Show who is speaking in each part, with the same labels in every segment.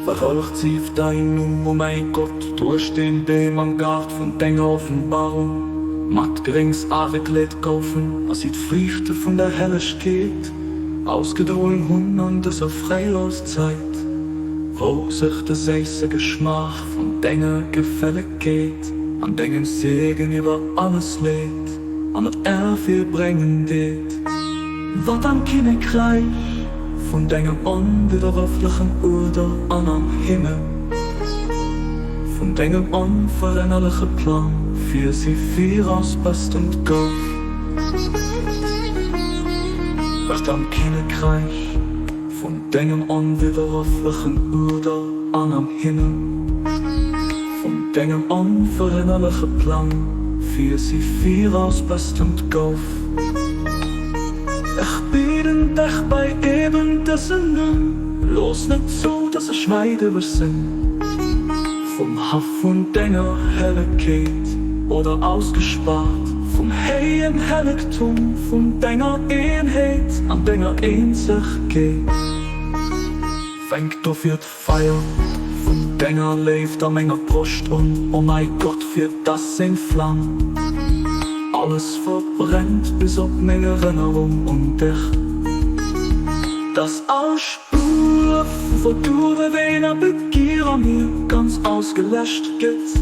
Speaker 1: Verherrlicht sief dein Numm, o mäi Gott, duerch den Beem am Gaart vun denger Offenbarung mat Gréngs agekled goufen a si d'Friichte vun der Hellegkeet ausgedroen hunn an dëser Fréijorszäit, wou sech de séisse Geschmaach vun denger Gefällegkeet an dengem Segen iwwer alles leet an et ervirbréngen deet. Wat am Kinnekräich vun dengem onwidderrëflechen Uerder an am Himmel vun dengem onverännerleche Plang fir si viraus bestëmmt gouf. Wat am Kinnekräich vun dengem onwidderrëflechen Uerder an am Himmel vun dengem onverännerleche Plang fir si viraus bestëmmt gouf. Ech bieden dech bei eben dësen Numm, looss net zou, dass ech wäit ewech sinn vum Haff vun denger Hellegkeet oder ausgespaart vum héijen Hellegtum vun denger Eenheet an denger Eenzegkeet. Fänk dofir d'Feier vun denger Léift a menger Broscht un, o mäi Gott, fir dass seng Flam alles verbrennt bis op meng Erënnerung un dech, dass all Spuer vu verduerwener Begier a mir ganz ausgeläscht gëtt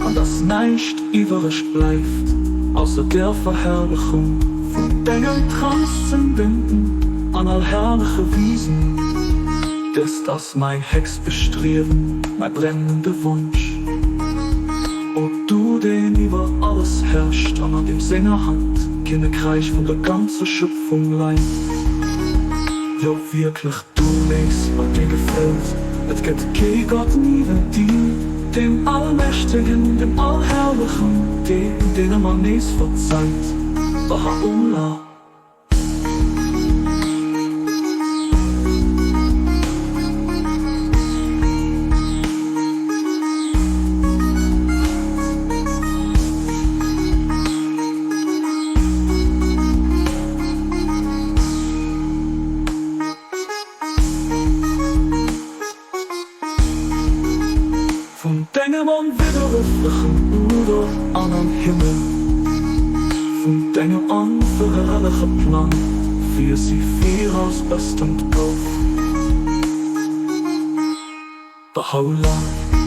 Speaker 1: an dass näischt iwwereg bleift ausser der Verherrlechung vun dengem transzendenten an allherrleche Wiesen. Dëst ass mäin héchst Bestriewen, mäi brennende Wonsch, O du, deen iwwer alles herrscht an an deem senger Hand d'Kinnekräich vun der ganzer Schöpfung läit. Jo, wierklech, du méchs, wat dir gefält, et gëtt kee Gott niewent dir, dem Allmächtegen, dem Allherrlechen, deen, deen ëmmer nees verzeit. Baha'u'llah. Vun dengem onwidderruflechen Uder an am Himmel, vun dengem onverännerleche Plang, fir si viraus bestëmmt gouf. Baha'u'llah.